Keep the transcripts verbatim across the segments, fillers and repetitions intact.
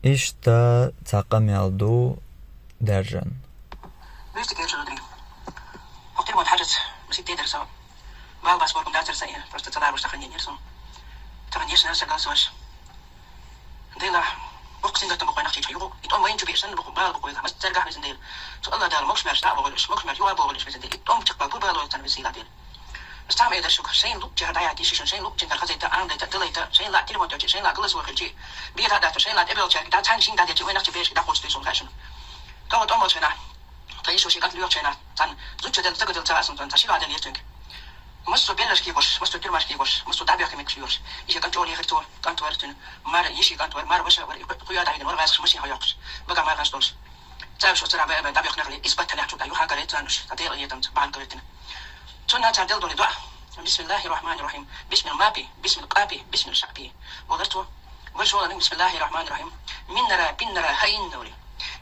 Иштта цхьа къамел ду даьржан. Вуьшта кечу дудри. Хохтир мон хьажац, масит тедер со. Бал бас боргум дацар са, просто цадар ваш таханье нир сон. Таханье шнар са галсош. Дела, бухсин гатам бухой нахчи чаюгу. И том вайн чуби шан буху бал бухой, мас царга хмизин дел. Цу Аллах Дала мокш мер шта богулиш, мокш мер юа богулиш мизин дел. И том чакба бу бал ойцан весила дел. Стам эдер шук, шайн лук ча дая ки шишин, шайн лук чингар хазайта, андайта, дылайта, шайн ла телефон тачи, шайн ла гылас вохилчи. Бида да шайн ла эбел чарги да цан шин да дечи, ойнахчи бешки да хоч тейсон хашин. Того том очена. Та ишо ши гат люк чена. Цан зуча дел, цага дел цага сон, цан ши ла дел ертунг. Массо беллашки гош, массо тюрмашки гош, массо дабьёхи мекши гош. Ише гат чоли херцо, гат вертун. Мар иши гат вер, мар ваша вер, хуя да виден, вер гас машин хайокш. Бага мар гас долш. Цавшо цара бе, бе, дабьёх нахли, из батталя чуда, юха гаре цануш, та дел етам, банка вертун. Цо на цар дел доли дуа. بسم الله الرحمن الرحيم. بسم الماء بي، بسم القاء بي، بسم الشاء بي. Болар цо. Варшоланың بسم الله الرحمن الرحيم. Миннара, пиннара, хайиннури.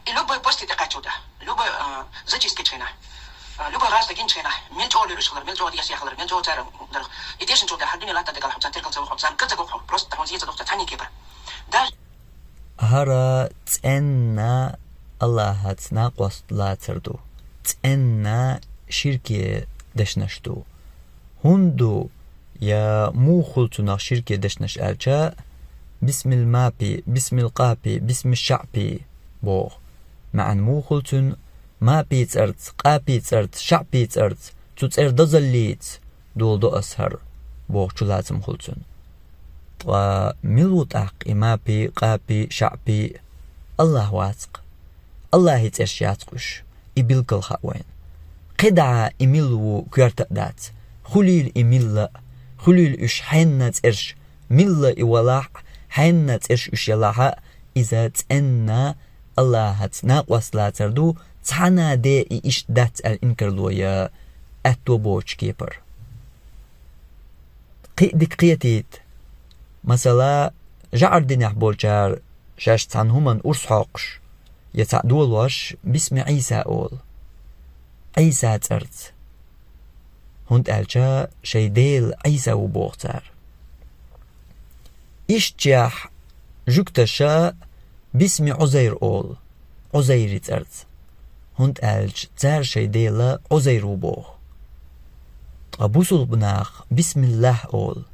И любой пости така чуда. Любой, а, зачистки чена. А, любой раз такин чена. Мил чо лириш хлар, мил чо диас яхлар, мил чо цара дар. И дешин чуда, хадуни лата дагал хабсан, тергал цаву хабсан, каца гохо. Просто тахун зица дохца, цани кепа. Даже ХӀара цӀенна Аллахьаца накъост лацар ду. ЦӀенна ширке дешнаш ду. ХӀунда я мухул цунах ширке дешнаш аьлча, بسم الماء بي، بسم القاء بي، بسم الشاء بي, боху. МаӀан мухул цун, ма пи цӀарц, къа пи цӀарц, шаъ пи цӀарц, цу цӀер дозаллиц, дола до ас хӀара, боху чулацам хул цун. Ткъа мила ву тӀаккха и ма пи, къа пи, шаъ пи? Аллахь вацкъ. Аллахьи цӀерш яцкъ уьш, и билггал хаьа вайна. КхидӀа и мила ву коьрта а дац. Хуьлийла и милла а, хуьлийла уьш хьенна цӀерш, милла и валахь а, хьенна цӀерш уьш ялахь а, иза цӀенна Аллахьаца накъост лацар ду, цхьана де и иштта дац аьлла инкарло я аьтто боцучу кепара. Кхин а дика кхетийта. Масала, жаӀар динехь болчара шаьш цхьана хӀуманна урс хьокхуш, я цхьаъ долош, бисми Ӏийса олу. Ӏийса цӀарца. ХӀунда аьлча шайн дела Ӏийса ву боху цара. Ишттачехь жуьгташа бисми Ӏузайр олу, Ӏузайри цӀарца, хӀунда аьлча цара шайн дела Ӏузайр ву боху. Ткъа бусулба наха бисмиллахь олу,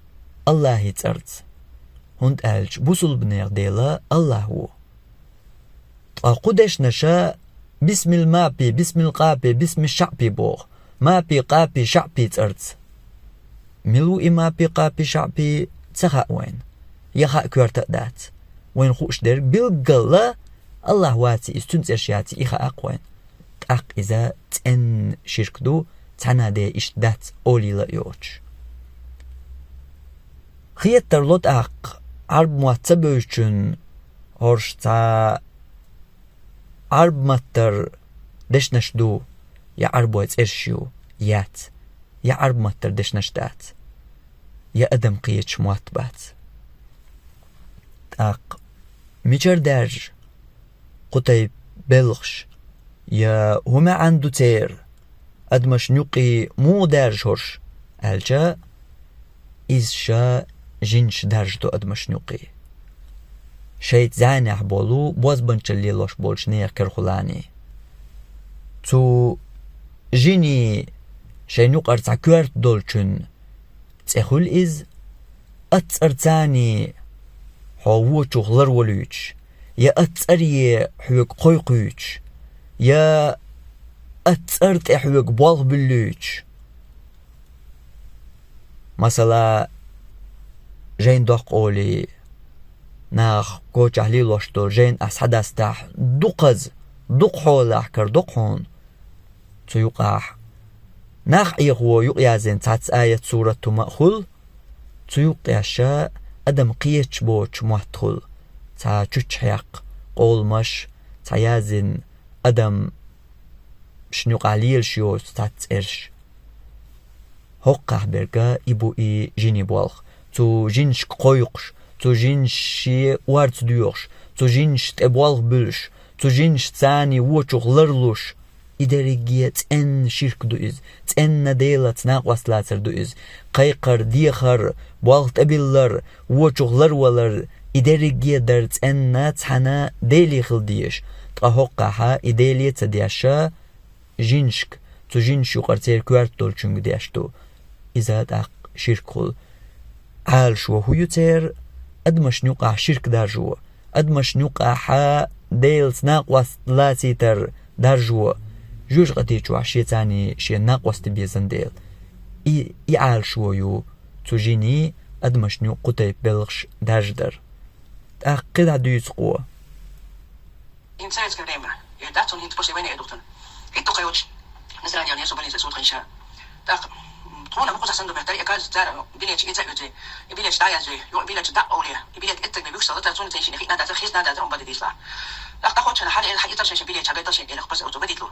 Аллахьи цӀарца, хӀунда аьлча бусулбанех дела Аллахь ву. Ткъа кху дешнаша бисмил ма пи, бисмил къа пи, бисмил шаъ пи боху, ма пи, къа пи, шаъ пи цӀарца. Мила ву и ма пи, къа пи, шаъ пи, ца хаьа вайна. Я хаьа коьрта а дац. Вайна хууш дерг билггала Аллахь ваций иза, цуьнан цӀерш яций и хаьа-кх вайна. ТӀаккха иза цӀенна ширк ду, цхьана де иштта дац олийла а йоцуш. Хетар ло тӀаккха, Ӏарб мотт ца бевзачун хӀорш цхьа Ӏарб маттара дешнаш ду, я Ӏарбой цӀерш ю, яц, я Ӏарб маттара дешнаш дац, я адам кхечу мотт бац. ТӀаккха мичара даьржа кху тайпа белхаш, я хӀун маьӀна ду церан, адамашна юккъе муха даьржа хӀорш аьлча, иза ша жинаш даржа до адамашна юккъе. Шайца зӀенехь болу бозбанчалла лелош болчу нехан карахуланий. Цу жинийн шайн юкъара цхьа коьрта долчун цӀе хуьлу иза, ат цӀарцаний хьо вочух ларволуьйтуш, я ат цӀарца хьоьга кхойкхуьйтуш, я ат цӀар тӀе хьоьга болх буьллуьйтуш. Масала, жайн доккха олий, нах кочахь лелош долу жайна ахь схьадастахь, дукхаза, дукха хьолахь карадо-кх хьуна. Цу юкъахь нах Ӏехаво юкъаязйина цхьацца аят, сурат хӀума а хуьлу, цу юккъехь ша адам кхеташ боцучу мотт хуьлу, цхьа чуччахьекх, къовламаш, цхьа яздина адамашна юкъахь лелаш йоцу цхьацца цӀерш. ХӀокхахь берг и бу и жинийн болх. Цу жинашка кхойкхуш, цу жинаше орца доьхуш, цу жинаш тӀе болх буьллуш, цу жинашцаний вочух ларлуш, и дерриге цӀенна ширк ду иза, цӀенна Делаца накъост лацар ду иза. Кхайкхар, дехар, болх тӀебиллар, вочух ларвалар, И дерриге дар цӀена цхьана Деле хила дезаш, ткъа хӀокхахьа и Деле ца деш, жинашка, цу жинаш юкъара церан коьрта долчунга деш ду. Иза тӀаккха ширк хул. Ӏалашо хӀун ю церан? Адамашна юкъахь ширк даржо. Адамашна юкъахьа Делаца накъост лацийтар даржо. Жоьжахати чохь шен царний шен накъостий безан дела. И, и Ӏалашо ю цу жинийн адамашна юкъа кху тайпа белхаш даржадар. ТӀаккха кхидӀа дуьйцу кхо. Им советское время. Э, да, цунна хӀинца после войны идут. ХӀинца кхайолчу Насранера несу больница сутхайша. Так, м, тхуна ма кхуза сан ду бехтар, и каз цара билетчи и ца уьци, и билетчи дӀаязви, ю билетчи дӀа овле, и билет эццаг бе вуьш сала, цара цунна цайшина хи нада, хи нада, омба дидисла. Так, тахочана хьал, хьал ицар шайша билетчи, хьабайтал шайна, элах пас оцу бадитлу.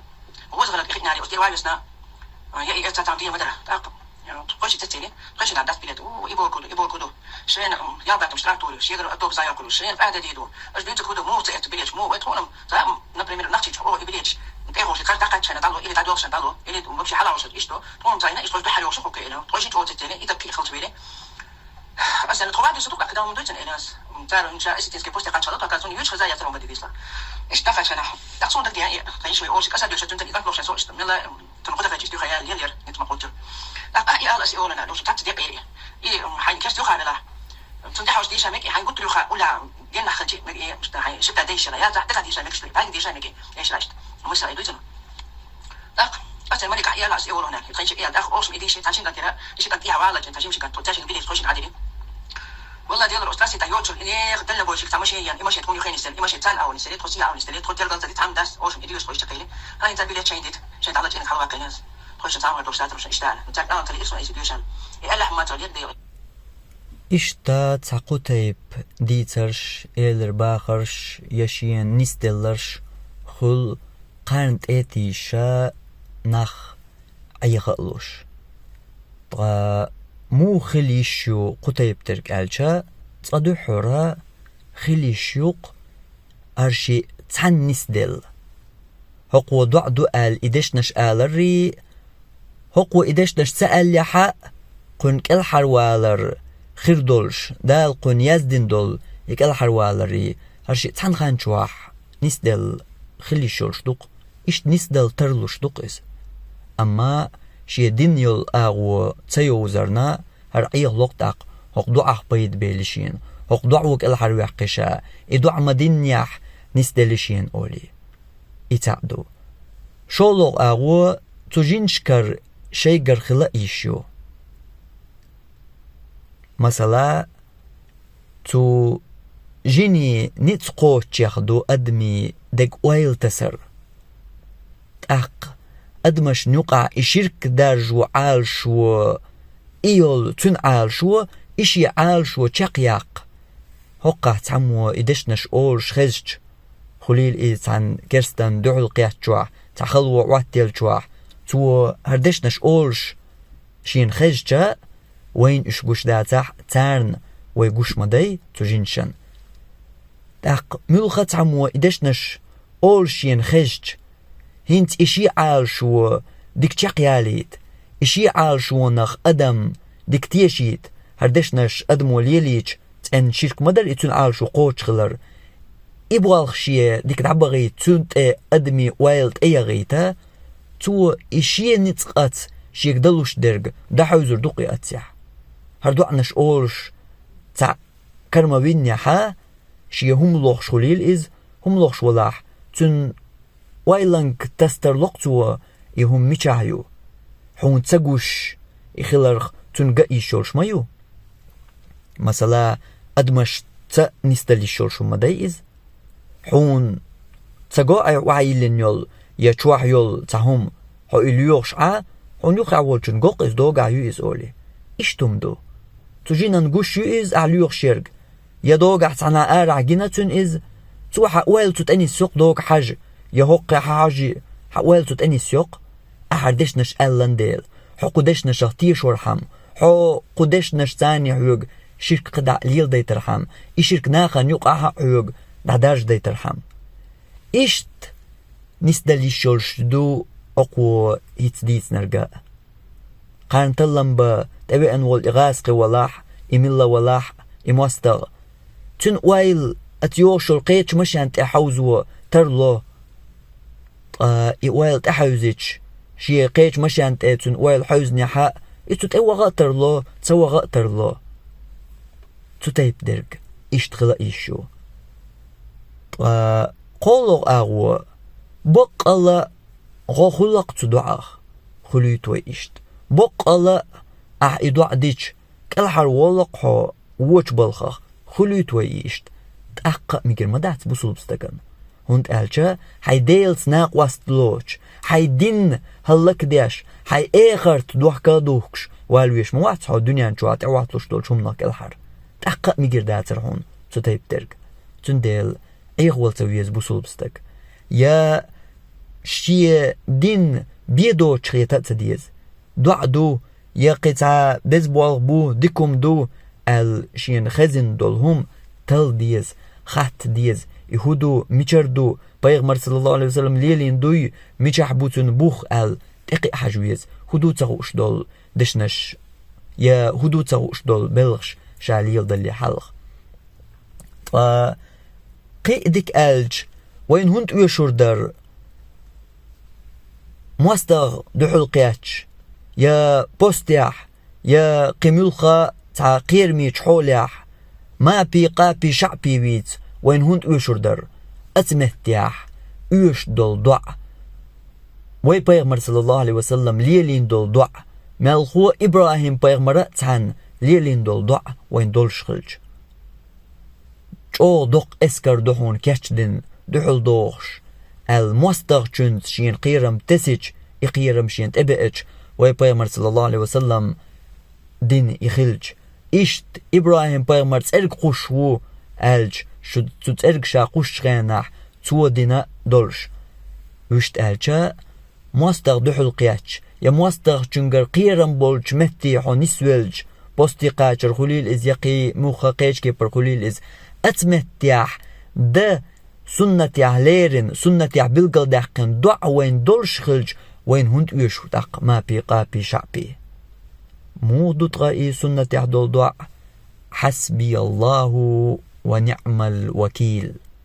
Возгала и хи нари, устирвайвесна, а, я и эца там дима дара. Так, Тхойши ца цели, тхойши наб дац билет. У, и бокуду, и бокуду. Шен, м, ял датум штраф турю, шегар автобус заял куру, шен фада диду. Аш бицу куду, му ца эт билет, му, э, тхонам, за, м, например, нахчич, о, и билет. ТӀехуш, кар дакат шена дало, или дадол шен дало, или, м, вообще халал шен, ишто. Тхонам зайна, ишто, ду харёши хуке, или. Тхойши чо ца цели, и так ки халчвели. Ас я тхова дису, когда мы дойдем, или ас, м, цар, м, ша, осетинский посте качала, как он юч хоза я царом бадивисла. Ишта качана. Так сон так я, и, тхойши, о, ши, каса дёша, тунтан, и как лоша, со, ишта, мила, м, Цунна кхуза хьаьжча, иза дуьйхьа яьлла лелар, ницкъ ма кхоччура. ТӀаккха и ала аса и олана, луш, цхьацца декъера. И, м, хьайн кест юха вела. Цунна тӀехьа уьш дийша мега, хьайн гуттар юха ула, генна ханчи мега, и, муста хьайн шита дийшала, я, цхьа дика дийша мега, шури, хьайн дийша мега, эшла ишт. Муса и дуйцун. ТӀаккха, аса Малика и ала аса и олана, и тхайча и ала, тӀаккха ош ма и дийша, цхьан шин гантера, и ши гант тӀехьа вала, цхьан шин ши гант, цхьан шин билет, хой шин гӀадили. Валла, делар, устраси та йоцур, и нех делла бойшик, ца машин ян, и машин тхуна юххе нисдели, тхо сия авни сели, тхо тия авни сели, тхо тергал ца ди цхьан дас, ош ма и дуьйш хой шин кхели. Хьайн ца билет шайн дит. Шен дала чӀирг хьалваккхинес. Тхойша цхьамгар дохуш сатарушна иштта. Цаьрга алан тали ирсуна иза дуьйшан. И Аллахь ма ца лир дегӀ. Ишта цхьа кху тайп дийцарш, элар бахарш, я шен нисделларш хуьлу кхарна тӀе тийша нах Ӏеха а луш. Ткъа муха хила йиш ю кху тайпа дерг аьлча, цкъа дуьххьара хила йиш ю-кх арши цхьаьна нисделла. ХӀокхо доӀа ду аьлла и дешнаш аларрий, хӀокхо и дешнаш ца аьллехьа, кхуьнан кӀелхьарвалар хир долуш, Дала кхуьнан яздина долу и кӀелхьарваларрий, хӀара шиъ цхьана хан чохь нисделла хила йиш йолуш ду-кх, иштта нисдала тарлуш ду-кх иза. Амма шен дин йолу агӀо ца йовзарна, хӀара Ӏехало-кх тӀаккха, хӀокху доӀах пайда бели шена, хӀокху доӀо кӀелхьарваьккхи ша, и доӀа ма-диннехь нисдели шена олий. И цхьаъ ду. ШолгӀа агӀо цу жинашкара шайгара хила а йиш ю. Масала, цу жинийн ницкъ кхоччех ду адамийн деган ойла тасар. ТӀаккха адамашна юкъахь и ширк даржо Ӏалашо, и йолу цуьнан Ӏалашо, и шен Ӏалашо чекхъяккха. ХӀокхахь цхьаммо и дешнаш олуш хезча, хуьлийла иза цхьана керстанна дуьхьал кхеттачохь, цхьа хало Ӏоттаеллачохь, цо хӀара дешнаш олуш шена хезча, вайна уьш гуш дацахь, царна вай гуш ма дай, цу жинашна. ТӀаккха муьлхха цхьаммо и дешнаш олуш шена хезча, хӀинца и шен Ӏалашо дика чекхъялийта, и шен Ӏалашонах адам дика тешийта, хӀара дешнаш адамо лелийча, цӀена ширк ма дара и цуьнан Ӏалашо кхочуш хилар. И болх шен дика дӀабахийта, цунна тӀе адамийн ойла тӀеяхийта, цо и шен ницкъаца шега далуш дерг дӀахьуьйзур ду-кх и аццехь. ХӀара доӀанаш олуш цхьаъ кара ма-виннехьа, шен хӀума лохуш хуьлийла иза, хӀума лохуш валахь, цуьнан ойланга тасс тарло-кх цо, и хӀума мичахь ю. Хьуна ца гуш и хиларх цуьнан ган йиш йолуш ма ю. Масала, адамашца нисдала йиш йолуш хӀума ма дай иза. Хьуна ца го айхьа охьайиллина йолу, я чохь йолу цхьа хӀума, хьо и лоьхуш Ӏа, хьуна юххехь волчунна го-кх иза, догахь ю иза олий. Иштта хӀума ду. Цу жинан гуш ю иза ахь лоьхуш ерг. Я догахь цхьана арахь гина цуьнан иза, цо хьан ойла цу тӀе нисйо-кх дога хьажа, я хӀоккхе хьан хьажа, хьан ойла цу тӀе нисйо-кх, ахь хӀара дешнаш аьллан дела, хьо кху дешнашах тешорхьама, хьо кху дешнаш царний хьоьга ширк кхидӀа леладайтархьама, и ширк нахана юкъахь а хьоьга дӀадаржадайтархьама. Иштта нисдала йиш йолуш ду хӀокхо хӀинца дийцинарг а. Кхарна таллам бан тӀевеана волу и гӀазкхи валахь, и милла валахь, и мостагӀа. Цуьнан ойла оцу йогӀуш йолу кхечу машен тӀе хьовзо тарло. Ткъа и ойла тӀехьевзича, шен кхечу машен тӀе цуьнан ойла хьевзинехьа, и цу тӀе ваха а тарло, ца ваха а тарло. Цу тайпа дерг иштта хила а йиш ю. Ткъа кхоалгӀа агӀо, баккъала гӀо хуьлу-кх цу доӀах, хуьлуьйту вай иштта. Баккъала ахь и доӀа дича, кӀелхьарволу-кх хьо вочу балхах, хуьлуьйту вай иштта. ТӀаккха а мегар ма дац бусулба стагана. ХӀунда аьлча хьайн Делаца накъост лоцуш, хьайн дин хӀаллакдеш, хьайн эхарт дохка а духкуш, валавеш ма вац хьо дуьнен чохь тӀехӀотталуш долчу хӀуманах кӀелхьара. ТӀаккха а мегар дацара хьуна цу тайпа дерг. Цундела Ӏехавала ца веза бусулба стаг. Я шен дин бен доцуш хета а ца деза. ДоӀа ду, я кхин цхьа беза болх бу, дика хӀума ду аьлла, шена хезна долу хӀума талла деза, хатта деза, и хӀун ду, мичара ду, пайхамар, саллаллаху Ӏалайхи ва саллам, лелийна дуй, мичахь бу цуьнан бух аьлла, тӀекхиа хьажа веза, хӀун ду ца хууш долу дешнаш, я хӀун ду ца хууш долу белхаш ша леладалле хьалха. Ткъа кхин а дика аьлча, вайна хӀунда оьшур дара? МостагӀа дуьхьал кхетча, я постехь, я кхин муьлхха цхьа кхерамечу хьолехь, мапи, къапи, шаъпи вийца вайна хӀунда оьшур дара? Оцу меттехь оьшуш долу доӀа. Вай пайхамар, саллаллаху Ӏалайхи ва саллам, лелийна долу доӀа. Мелхо ИбрахӀим-пайхамара а цхьаьна лелийна долу доӀа вайна долуш хилча. ЧӀогӀа доккха эскар ду хьуна кечдина, дуьхьал дохуш, аьлла, мостагӀчуьнца шена кхерам тесича, и кхерам шена тӀебеача, вай пайхамар, саллаллаху Ӏалайхи ва саллам, дина и хилча. Иштта ИбрахӀим-пайхамар цӀерга кхуссуш ву аьлча, шу цу цӀерга ша кхуссучу хенахь цо дина долуш. Вуьшта аьлча, мостагӀа дуьхьал кхетча, я мостагӀчуьнгара кхерам болчу метте хьо нисвелча, посте кхачар хуьлийла иза, я кхин муьлхха кхечу кепара хуьлийла иза, оцу меттехь дан суннатехь лерина, суннатехь билгалдаьккхина доӀа вайна долуш хилча, вайна хӀунда оьшу тӀаккха мапи, къапи, шаъпи? Муха ду ткъа и суннатехь долу доӀа? «Хьасбияллаху ва ниъмал вакил».